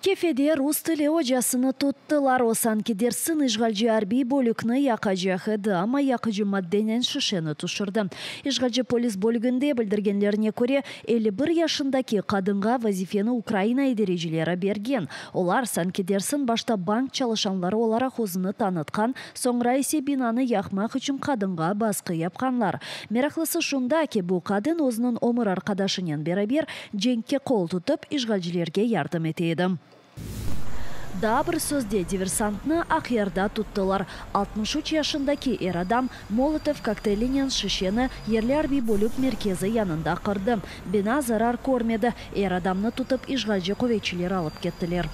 Kefede rus tili ocasını tuttılar. O, sanki dersin işğalci arbiy bölükni yaqacaq edi, amma yaqıcı maddenen şişeni tüşürdi. İşğalci polis bölüginde bildirgenlerine köre, 51 yaşındaki qadınğa vazifeni Ukraina idarecileri bergen. Olar, sanki dersin, başta bank çalışanları olaraq özüni tanıtqan, soñra ise binanı yaqmaq içün qadınğa basqı yapqanlar. Meraqlısı şunda ki, bu qadın özüniñ ömür arqadaşınen beraber cenkke qol tutıp, işğalcilerge yardım ete edi. Daa bir sözde diversantnı Aqyarda tuttılar. 63 yaşındaki er adam Molotov kokteylinen şişeni yerli arbiy bölük merkezi yanında qırdı. Bina zarar körmedi. Er adamnı tutıp, işğalci quvetçiler alıp kettiler.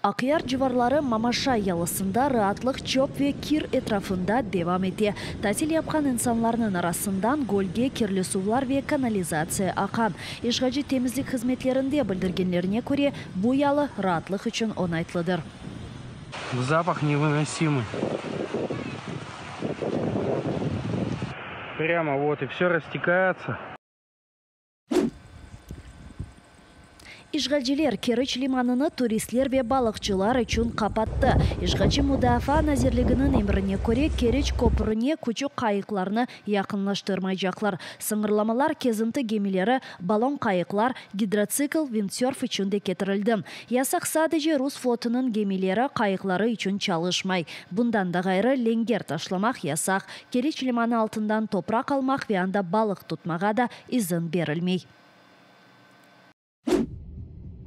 Aqyar civarları Mamaşay yalısında raatlıq çöp ve kir etrafında devam ete. Tatil yapqan insanlarnıñ arasından gölge kirli suvlar ve kanalizatsiya aqa. İşğalci temizlik hızmetlerinde bildirgenlerine köre, bu yalı raatlıq içün oñaytlıdır. Запах невыносимый. Прямо вот и все растекается. İşğalciler Keriç limanını turistler ve balıqçılar içün qapattı. İşğalci Mudafaa nazirliginiñ emrine köre, Keriç köprüne küçük qayıqlarnı yaqınlaştırmaycaqlar. Sıñırlamalar kezinti gemileri, balon qayıqlar, gidrotsikl, vindsörf içün de ketirildi. Yasaq sadece rus flotunıñ gemileri, qayıqları içün çalışmay. Bundan da ğayrı, lenger taşlamaq yasaq, Keriç limanı altından topraq almaq ve anda balıq tutmağa da izin berilmey.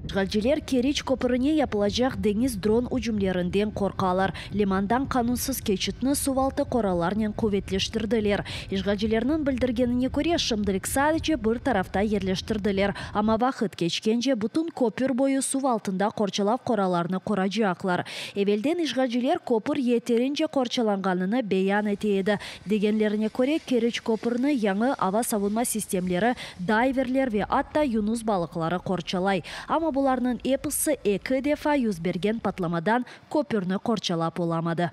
İşğalciler Keriç köprüne yapılacaq deñiz dron ücümlerinden qorqalar. Limandan qanunsız keçitni suvaltı qoralarnen quvetleştirdiler. İşğalcilerniñ bildirgenine köre, şimdilik sadece bir tarafta yerleştirdiler, amma vaqıt keçkence bütün köpür boyu suv altında qorçalav qoralarını quracaqlar. Evelden işğalciler köpür yeterince qorçalanğanını beyan ete edi. Degenlerine köre, Keriç köprüni yañı ava savunma sistemleri, dayverler ve atta yunus balıqları qorçalay. Amma bularnıñ episi eki defa 1bergen patlamadan köpürni qorçalap olamadı.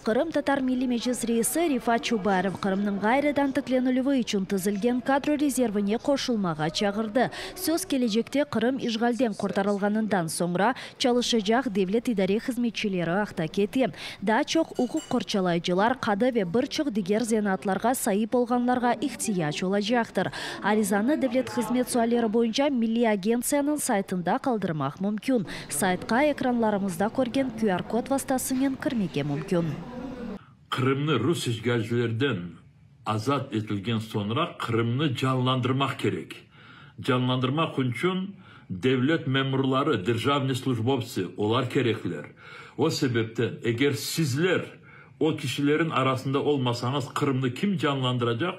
Qırımtatar Milliy Meclis reisi Refat Çubarov Qırımnıñ ğayrıdan tiklenilüvi içün tizilgen kadro rezervine qoşulmağa çağırdı. Söz kelecekte Qırım işğalden qurtarılğanından soñra çalışacaq devlet idare hızmetçileri aqta kete. Daa çoq uquq qorçalayıcılar, qadı ve bir çoq diger zenaatlarğa saip olğanlarğa ihtiyac olacaqtır. Arizanı Devlet hızmet sualleri boyunca Milliy agentsiyanıñ saytında qaldırmaq mümkün. Saytqa ekranlarımızda körgen QR-kod vastasınen kirmege mümkün. Qırımnı rus işğalcilerden azat etilgen soñra Qırımnı canlandırmaq kerek. Canlandırmaq içün devlet memurları, derjavnıy slujbovtsı, olar kerekler. O sebepten, eger sizler o kişilerin arasında olmasañız, Qırımnı kim canlandıracaq?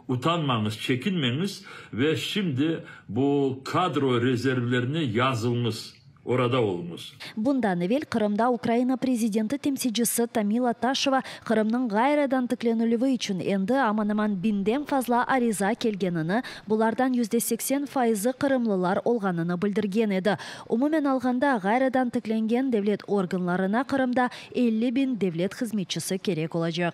Utanmañız, çekinmeñiz ve şimdi bu kadro rezervlerine yazılıñız. Orada oluñız. Bundan evel Qırımda Ukraina prezidenti temsilcisi Tamila Taşeva Qırımnıñ ğayrıdan tiklenilüvi içün endi aman-aman biñden fazla ariza kelgenini, bulardan 80% qırımlılar olğanını bildirgen edi. Umumen alğanda, ğayrıdan tiklengen devlet organlarına Qırımda 50 biñ devlet hızmetçisi kerek olacaq.